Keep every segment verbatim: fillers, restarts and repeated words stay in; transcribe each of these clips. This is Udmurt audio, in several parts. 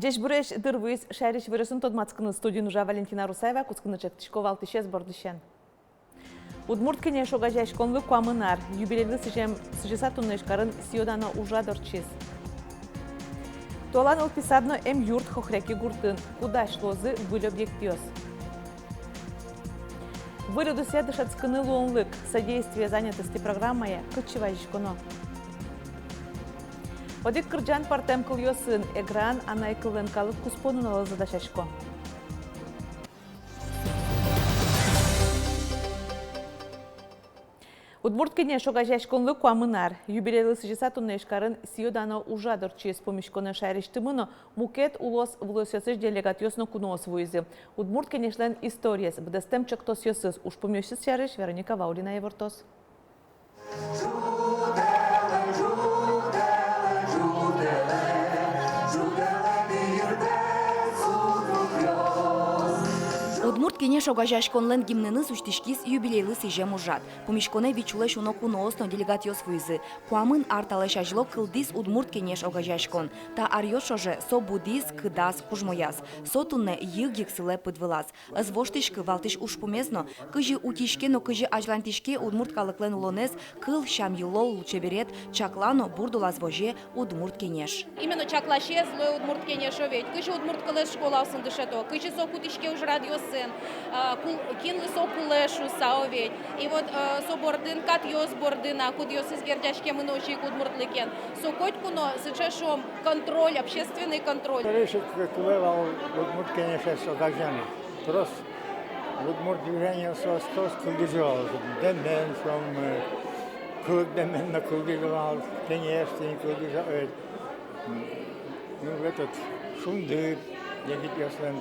Ӟечбуресь! Дыр вуиз шаерысь иворъёсын тодматскыны. Студиын ужа Валентина Русаева. Кутскыны ӵектӥсько валтӥсез бордысен. Удмурт Кенеш огазеяськонлы куамын ар. Юбилейлы сӥзем сӥзьыса туннэ Ижкарын сӥё-дано ужрад ортчиз. Туала нылпи сад но эмъюрт Хохряки гуртын. Кудӥз луозы выль объектъёс? Выль удысъя дышетскыны луонлык. «Содействие занятости» программая кытчы вазиськоно? Одӥг кырӟан пӧртэм кылъёсын. Эграын анай кыллэн калык куспо нуналызы дасясько. Удмурт Кенеш огазеяськонлы куамын ар. Юбилейлы сӥзьыса туннэ Ижкарын сӥё-дано ужрад ортчиз. Пумиськонэ шаерысьтымы но мукет улосвылъёсысь делегатъёс но куноос вуизы. Удмурт Кенешлэн историез, быдэстэм ӵектосъёсыз, ужпумъёсыз сярысь Вероника Ваулина ивортоз. Удмурт Кенеш огазеяськонлэн гимнэныз усьтӥськиз юбилейлы сӥзем ужрад. Пумиськонэ вить сюлэсь уно куноос но делегатъёс вуизы. Куамын ар талэсь азьло кылдӥз Удмурт Кенеш огазеяськон. Та аръёс ӵоже со будӥз, кыдаз, кужмояз. Со туннэ йыг-йыг сылэ пыд вылаз. Ӧз воштӥськы валтӥсь ужпумез но, кызьы утиське но кызьы азьланьтӥське удмурт калыклэн улонэз, кыл, сям-йылол, лулчеберет, чаклано, бурд улаз возе Удмурт Кенеш. Именно чакласез луэ Удмурт Кенеш, о ведь. Кызьы удмурт кылэз школаосын дышето, кызьы со кутӥське ужрадъёсын, а, кул-, кинлы со кулэ шуыса, о ведь. И вот, э, со бордын, катъёс бордын, а, кудъёсыз герӟаськемын озьы ик удмуртлыкен. Со котьку но сыӵе, шуом, контроль, общественный контроль. Решить кулэ вал Удмурт Кенешез огазеяны. Трос удмурт движение соос трос кылдӥзы вал. Дэмен, шуом, э, кылык дэмен но кылдӥзы вал, кенеш тӥни кылдӥзы, э, ну, этот, «Шунды», егитъёслэн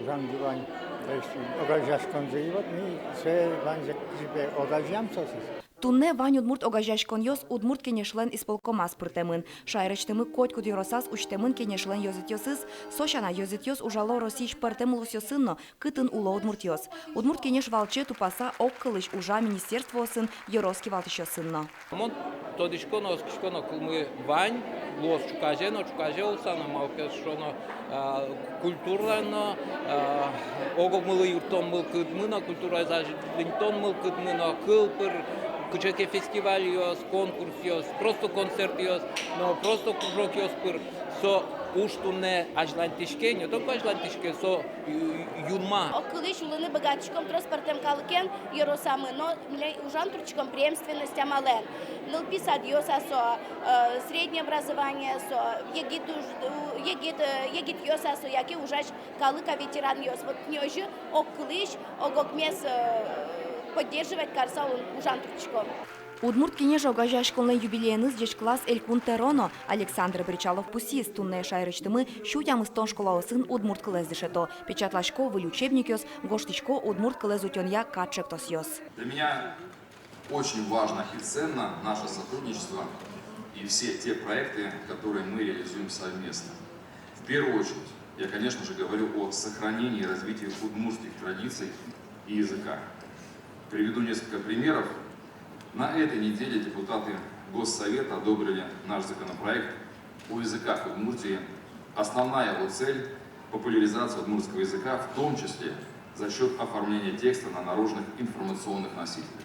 ужан диван, то есть огазеяськонзы. И вот ми сое ваньзэ кызьы пе огазеям соосыз. Туннэ вань удмурт огазеяськонъёс Удмурт Кенешлэн исполкомаз пыртэмын. Шаерысьтымы котькуд ёросаз усьтэмын Кенешлэн ёзэтъёсыз. Со сяна, ёзэтъёс ужало Россиысь пӧртэм улосъёсын но, кытын уло удмуртъёс. Удмурт Кенеш валче тупаса огкылысь ужа министерствоосын, ёрос кивалтӥсьёсын но. Мон тодӥсько но, оскисько но, кылмы вань, луоз ӵуказе но, ӵуказе улса но, малы ке шуоно, а, культура но, а, огмылы юрттон мылкыдмы но, культураез азинтон мылкыдмы но, кыл пыр, кыӵе ке фестивальёс, конкурсъёс, просто концертъёс но, просто кружокъёс пыр. Со уж туннэ азьланьтӥське, не только азьланьтӥське, со ю-, юнма. Огкылысь улыны быгатӥськом трос пӧртэм калыкен, ёросамы но. Милям ужан туртӥськом преемственность амалэн. Нылпи садъёс-а со, э, среднее образование-а со, егит уж-, у-, егит, э, егитъёс-а со, яке ужась калык-а, ветеранъёс. Вот тӥни озьы огкылысь, ог-огмес, э, поддерживать карыса улон, ужан туртӥськом. Удмурт Кенеш огазеяськонлэн юбилееныз ӟечкылаз Элькун тӧро но. Александр Бречалов пусйиз: туннэ шаерысьтымы сю тямыстон школаосын удмурт кылэз дышето, печатласько выль учебникъёс, гожтӥсько удмурт кылэз утёнъя кат-ӵектосъёс. Для меня очень важно и ценно наше сотрудничество и все те проекты, которые мы реализуем совместно. В первую очередь, я, конечно же, говорю о сохранении и развитии удмуртских традиций и языка. Приведу несколько примеров. На этой неделе депутаты Госсовета одобрили наш законопроект о языках Удмуртии. Основная его цель — популяризация удмуртского языка, в том числе за счёт оформления текста на наружных информационных носителях.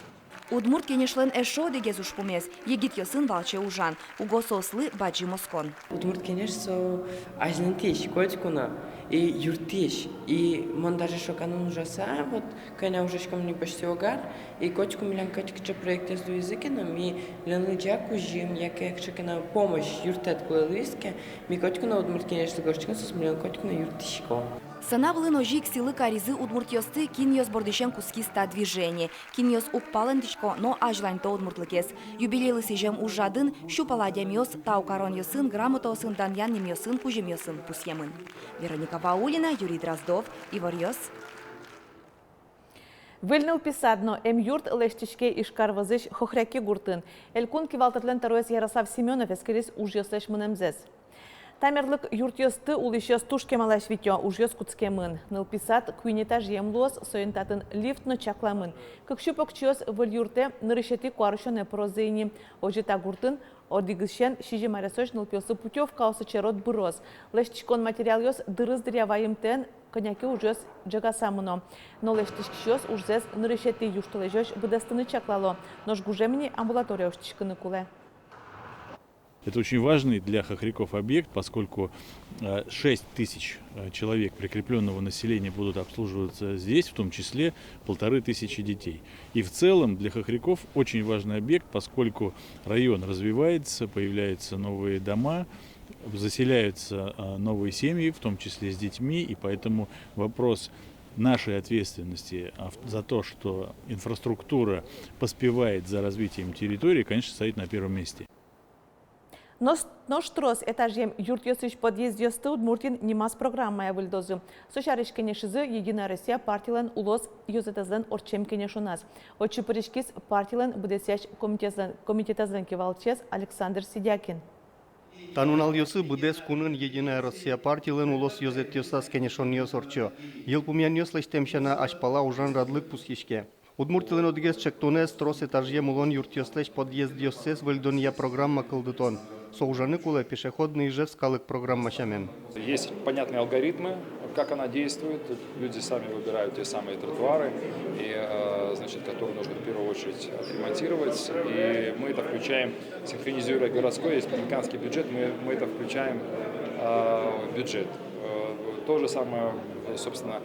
Удмурт Кенешлэн эшшо одӥгез ужпумез — егитъёсын валче ужан, уго соослы бадӟым оскон. Удмурт Кенеш со азинтӥсь котьку но и юрттӥсь. И мон даже шоканын ужаса, вот, кӧня ужаськом ни почти ог ар, и котьку милям кыӵе ке проектэз луиз ке но, ми милям лыдӟа кузьым яке кыӵе ке но помощь, юрттэт кулэ луиз ке, ми котьку но Удмурт Кенешлы гожтӥськом, соос милям котьку но юрттӥсько. Сцена вылын озьы ик сӥлы каризы удмуртъёсты, кинъёс бордысен кутскиз та движение, кинъёс уг палэнтӥсько но азьланьто удмуртлыкез. Юбилейлы сӥзем ужрадын сю пала адямиос тау каронъёсын, грамотаосын, данъян нимъёсын, кузьымъёсын пусъемын. Вероника Ваулина, Юрий Дроздов, «Иворъёс». Выль нылпи сад но эмъюрт лэсьтӥське Ижкар вӧзысь Хохряки гуртын. Элькун кивалтэтлэн тӧроез Ярослав Семёнов эскериз ужъёслэсь мынэмзэс. Та мерлык юртъёсты улӥсьёс туж кемалась витё, ужъёс кутскемын. Нылпи сад куинь этажъем луоз, соин татын лифт но чакламын. Кык сю покчиос выль юртэ нырысетӥ куарусёнэ пырозы ини. Озьы та гуртын одӥгысен сизьым аресозь нылпиослы путёвкаосы черод быроз. Лэсьтӥськон материалъёс дырыз дыръя ваемтэен кӧня ке ужъёс ӝегаса мыно. Но лэсьтӥськисьёс ужзэс нырысетӥ южтолэзёзь быдэстыны чаклало. Нош гужем ини амбулатория усьтӥськыны кулэ. Это очень важный для хохряков объект, поскольку э, шесть тысяч э, человек прикреплённого населения будут обслуживаться здесь, в том числе полторы тысячи детей. И в целом для хохряков очень важный объект, поскольку район развивается, появляются новые дома, заселяются э, новые семьи, в том числе с детьми, и поэтому вопрос нашей ответственности а, в- за то, что инфраструктура поспевает за развитием территории, конечно, стоит на первом месте. Нош, нош трос этажъем юртъёсысь подъездъёсты Удмуртиын нимаз программая выльдозы. Со сярысь кенешизы «Единая Россия» партилэн улос ёзэтэзлэн ортчем кенешоназ. Отчы пыриськиз партилэн быдэсъясь комитетлэн, комитетэзлэн кивалтӥсез Александр Сидякин. Та нуналъёсы быдэс кунын «Единая Россия» партилэн улос ёзэтъёсаз кенешонъёс ортчо. Йылпумъянъёс лэсьтэм сяна азьпала ужан радлык пусйиське. Удмуртилэн одӥгез чектонэз трос этажъем улон юртъёслэсь подъездъёссэс выльдонъя программа кылдытон. Со ужаны кулэ «Пешеходный Ижевск» калык программа сямен. Есть понятные алгоритмы, как она действует. Люди сами выбирают те самые тротуары, и, э, значит, которые нужно в первую очередь отремонтировать. И мы это включаем, синхронизируя городской и республиканский бюджет, мы, мы это включаем э, в бюджет. Э, То же самое, собственно,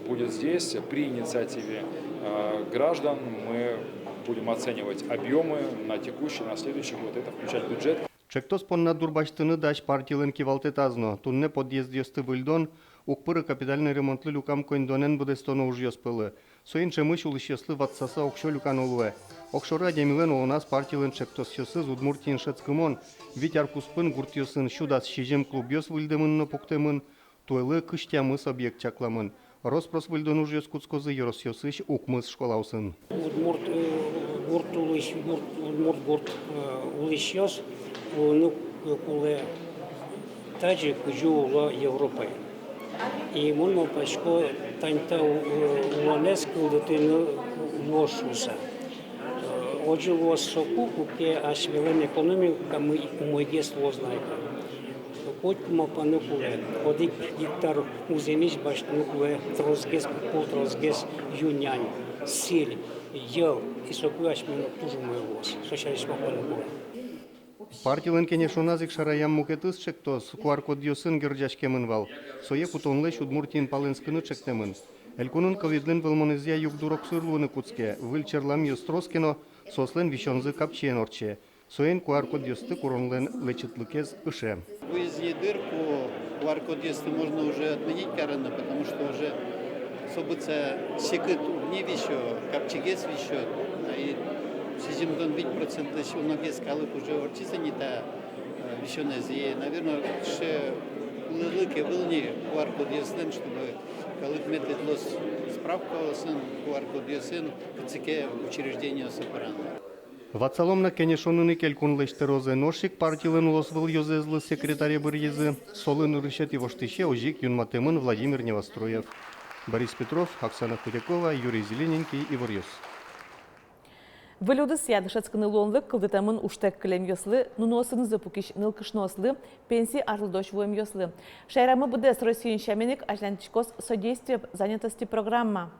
будет здесь. При инициативе э, граждан мы будем оценивать объемы на текущий, на следующий год, это включать в бюджет. Чектос понна дурбасьтыны дась партилэн кивалтэтаз но. Туннэ подъездъёсты выльдон уг пыры капитальный ремонтлы люкам коньдонэн быдэстоно ужъёс пӧлы. Соин ӵемысь улӥсьёслы ватсаса уксё люкано луэ. Огшоры адямилэн улоназ партилэн чектосъёсыз Удмуртиын шӧдскымон. Вить ар куспын гуртъёсын сю дас сизьым клубъёс выльдэмын но пуктэмын. Туэлы кызь тямыс объект чакламын. Рос-прос выльдон ужъёс кутскозы ёросъёсысь укмыс школаосын. Удмурт э, гурт улӥсь, удмурт, удмурт гурт э, улӥсьёс улыны кулэ тазьы, кызьы уло Европаын. И мон малпасько, тани та у- э, улонэз кылдытыны луоз шуыса. Э, Озьы луоз соку, куке асьмелэн экономикамы умойгес луоз на ик. Котьку малпаны кулэ, одӥг гектар музъемысь басьтыны кулэ тросгес, куке тросгес ю-нянь, сӥль, йӧл, и соку асьмелэн туж умой луоз. Со сярысь малпаны кулэ. Партилэн кенешоназ ик шараям мукетыз чектос QR-кодъёсын герӟаськемын вал. Сое кутонлэсь Удмуртиын палэнскыны чектэмын. Элькунын ковидлэн вӧлмонэзъя югдур огсыр луыны кутске. Выль черламъёс трос ке но, соослэн висёнзы капчиен ортче. Соин QR-кодъёсты куронлэн лэчытлыкез ыше. Выездной дыр ку QR-кодъёсты можно уже отменить карыны, потому что уже со быдӟа секыт уг ни висё, капчигес висё. И сизьымдон вить процентлэсь уногес калык уже ортчиз ини та э, висёнэз. И, наверно, сыӵе луылык ӧвӧл ни QR-кодъёслэн, чтобы калык мед ветлоз справкаосын, QR-кодъёсын кытчы ке учреждениосы пыраны. Ватсалом на, кенешонын ик элькунлэсь тӧрозэ нош ик партилэн улосвыл ёзэзлы секретаре быръизы. Солы нырысетӥ воштӥсе озьы ик юнматэмын Владимир Невоструев. Борис Петров, Оксана Худякова, Юрий Зелененький, «Иворъёс». Выль удысъя дышетскыны луонлык кылдытэмын ужтэк кылемъёслы, нуныосынызы пукись нылкышноослы, пенси арлыдозь вуэмъёслы. Шаерамы быдэс Россиын сямен ик азьланьтӥськоз «Содействие занятости» программа.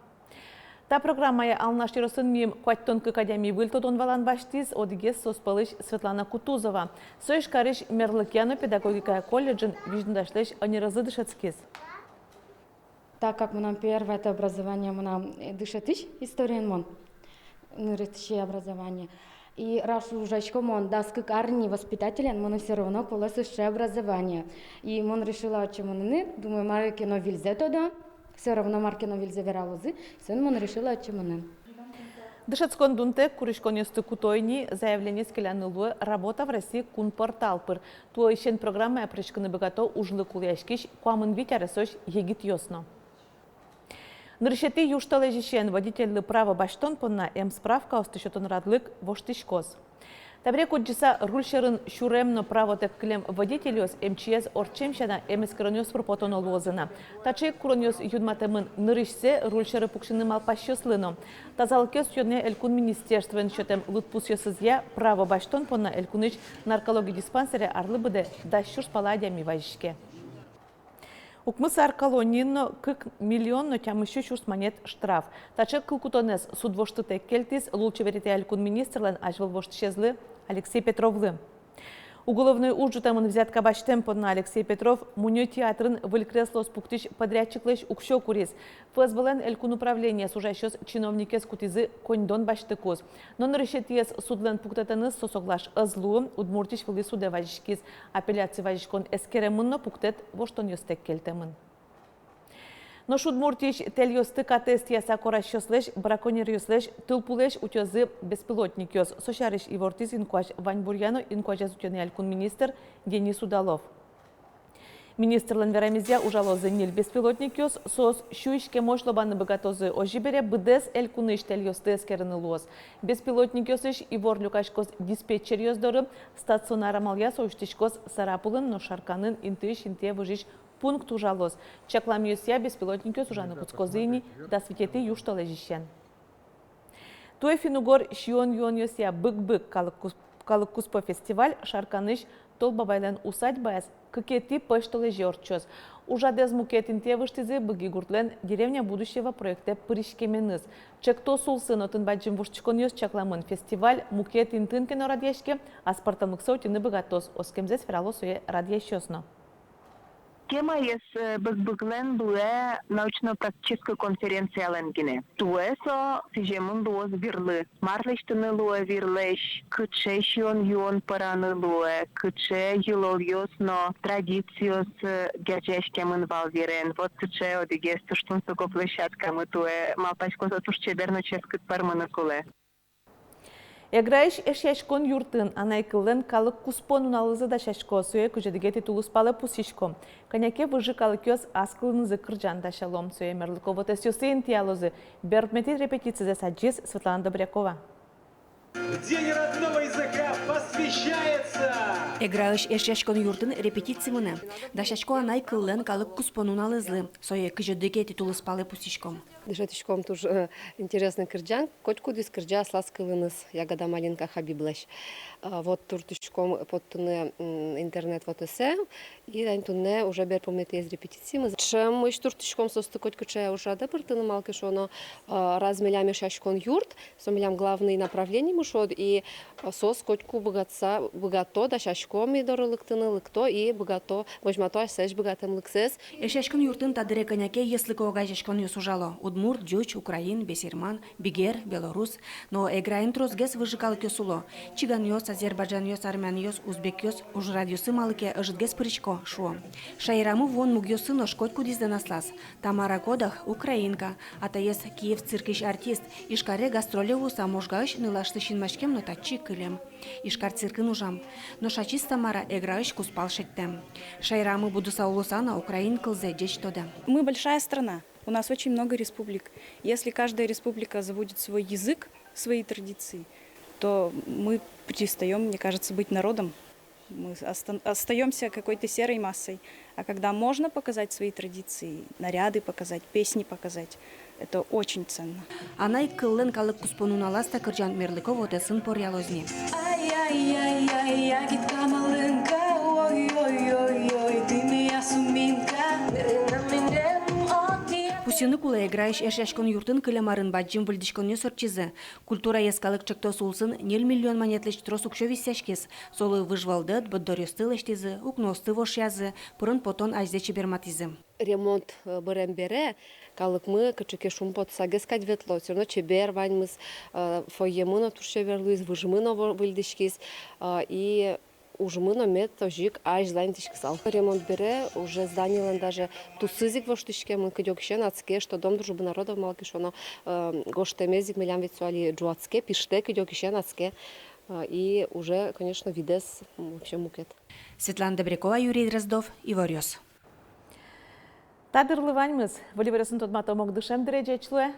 Та программая Алнаш ёросын миым куатьтон кык адями выль тодон-валан басьтӥз, одӥгез соос пӧлысь Светлана Кутузова. Со Ижкарысь мерлыкъя но педагогикая колледжын визьнодасьлэсь ӧнерезлы дышетскиз. Так как мынам первое это образование, мынам, э, дышетӥсь историен мон, нырысетӥ образование. И раз ужасько мон дас кык ар ини воспитателен, мыным всё равно кулэ сыӵе образование. И мон решила отчы мыныны, думаю, мар ке но выльзэ тодо, всё равно мар ке но выльзэ вералозы, соин мон решила отчы мыныны. Дышетскон дунтэк куриськонъёсты куто ини, заявлениез келяны луэ «Работа в России» кун портал пыр. Туэысен программая пыриськыны быгато ужлы кулэяськись куамын вить аресозь егитъёс но. Нырысетӥ южтолэзьысен водительлы право басьтон понна эмсправкаосты сётон радлык воштӥськоз. Табере кудӟыса руль сьӧрын сюрем но правотэк кылем водительёс МЧС ортчем сяна эмэскеронъёс пыр потоно луозы на. Таӵе ик куронъёс юнматэмын: нырысьсэ руль сьӧры пуксьыны малпасьёслы но. Тазалыкез утёнъя элькун министерствоен сётэм лыдпусъёсызъя право басьтон понна элькунысь наркологи диспансере арлы быдэ дас сюрс пала адями вазиське. Укмыс ар колониын но кык миллион но тямыссю сюрс манет штраф. Таӵе кылкутонэз суд воштытэк кельтӥз лулчеберетъя элькун министрлэн азьвыл воштӥсезлы Алексей Петровлы. Уголовной уж ӝутэмын взятка басьтэм понна. Алексей Петров мунё театрын выль креслоос пуктӥсь подрядчиклэсь уксё куриз. ФСБ-лэн элькун управлениез ужасьёс чиновникез кутӥзы коньдон басьтыкуз. Но нырысетӥез судлэн пуктэтэныз со соглаш ӧз луы, Удмуртиысь вылӥ судэ вазиськиз. Апелляци вазиськон эскеремын, но пуктэт воштонъёстэк кельтэмын. Нош Удмуртиысь тэльёсты катэз тӥяса корасьёслэсь, браконьеръёслэсь тылпулэсь утёзы беспилотникъёс. Со сярысь ивортӥз инкуазь ваньбуръя но инкуазез утёнъя элькун министр Денис Удалов. Министрлэн верамезъя, ужалозы ньыль беспилотникъёс, соос сю иськемозь лобаны быгатозы. Озьы бере, быдэс элькунысь тэльёсты эскерыны луоз. Беспилотникъёсысь ивор люкаськоз диспетчеръёс доры, стационар амалъя со усьтӥськоз Сарапулын но Шарканын интыысь интые выжись пункт ужалоз. Чакламъёсъя, беспилотникъёс ужаны кутскозы ини дас витетӥ южтолэзьысен. Туэ финн-угор сиён-юонъёсъя «Быг-быг» калык кус-, калык куспо фестиваль Шарканысь Тол Бабайлэн усадьбаяз кыкетӥ пӧсьтолэзе ортчоз. Ужрадэз мукет интые выжтӥзы Быги гуртлэн «Деревня будущего» проектэ пыриськеменыз. Ӵектос улсын отын бадӟым воштӥськонъёс чакламын. Фестиваль мукет интыын ке но радъяське, аспӧртэмлыксэ утьыны быгатоз, оскемзэс верало сое радъясьёс но. Темаез, э, «Быг-быглэн» луэ научно-практической конференциялэн гинэ. Туэ со сӥземын луоз вирлы. Мар лэсьтыны луэ вирлэсь, кыӵе сиён-юон пӧраны луэ, кыӵе йылолъёс но традициос, э, герӟаськемын вал вирен. Вот сыӵе одӥгез туж тунсыко площадка. Ми туэ, малпасько, со туж чебер но ческыт пӧрмыны кулэ. Эграысь Эшъяськон юртын анай кыллэн калык куспо нуналызы дасясько. Сое кызь одӥгетӥ тулыспалэ пусйисько. Кӧня ке выжы калыкъёс ас кылынызы кырӟан дасяло. Сое мерлыко вотэсъёсы интыялозы. Берпуметӥ репетицизэс адӟиз Светлана Добрякова. День родного языка посвящается! Эграысь Эшъяськон юртын репетици мынэ. Дасясько анай кыллэн калык куспо нуналызлы. Сое кызь одӥгетӥ тулыспалэ пусйиськом. Дышетӥськом туж, э, интересный кырӟан, котькудӥз кырӟа аслаз кылыныз, «Ягода-малинка» Хабиблэсь. А, вот туртӥськом поттыны, м, интернет вотэсэ, и тани туннэ уже берпуметӥез репетициямы. Ӵемысь туртӥськом соосты котькыӵе ужрадэ пыртыны, малы ке шуоно, а, раз милям Эшъяськон юрт, со милям главный направлениемы шуод, и соос котьку быгатса, быгато, дасяськом ми доры лыктыны, лыкто и быгато, возьмато асьсэсь быгатэмлыксэс. Эшъяськон юртын та дыре кӧня ке йӧслыко огазеяськонъёс ужало: удмурт, ӟуч, украин, бесерман, бигер, белорус. Но Эграын тросгес выжы калыкъёс уло: чиганъёс, азербайджанъёс, армянъёс, узбекъёс. Ужрадъёсы малы ке ӧжытгес пырисько, шуо. Шаерамы вуон мугъёсы нош котькудӥзлэн аслаз. Тамара Годах украинка, атаез Киев циркысь артист, Ижкаре гастроле вуыса Можгаысь нылашлы синмаськем но татчы кылем. Ижкар циркын ужам. Нош ачиз Тамара Эграысь кузпал шедьтэм. Шаерамы будыса улыса но украин кылзэ ӟеч тодэ. Мы большая страна, у нас очень много республик. Если каждая республика забудет свой язык, свои традиции, то мы перестаём, мне кажется, быть народом. Мы остан-, остаёмся какой-то серой массой. А когда можно показать свои традиции, наряды показать, песни показать, это очень ценно. Анай кыллэн калык куспо нуналаз та кырӟан мерлыко вотэсын поръялоз ни. Ай-яй-яй-яй, ягидка-малинка, ой-ой-ой-ой, ты моя суминка. Пусйыны кулэ, Эграысь Эшъяськон юртын кылем арын бадӟым выльдӥськонъёс ортчизы. Культура йӧскалык ӵектос улсын ньыль миллион манетлэсь трос уксё висъяськиз. Солы выжвылдэт, борддоръёсты лэсьтӥзы, укноосты вошъязы, пырон-потон азьзэ чеберматӥзы. Ремонт, э, бырем бере калыкмы кыӵе ке шумпотсагес кадь ветло, всё равно чебер ваньмыз, э, фойемы но туж чебер луиз, выжмы но во-, выльдӥськиз, э, и ужмы но мед озьы ик азьланьтӥськысал. Ремонт бере уже зданиелэн даже тусыз ик воштӥськемын, кыдёкысен адске, что Дом дружбы народов, малы ке шуоно, э, гожтэмез ик милям ведь со али ӝуатске, пиштэ, кыдёкысен адске, э, и уже, конечно, видэз, м, вообще мукет. Светлана Добрякова, Юрий Дроздов, «Иворъёс». Та дырлы ваньмыз. Выль иворъёсын тодматом ук дышем дыре. Ӟеч луэ.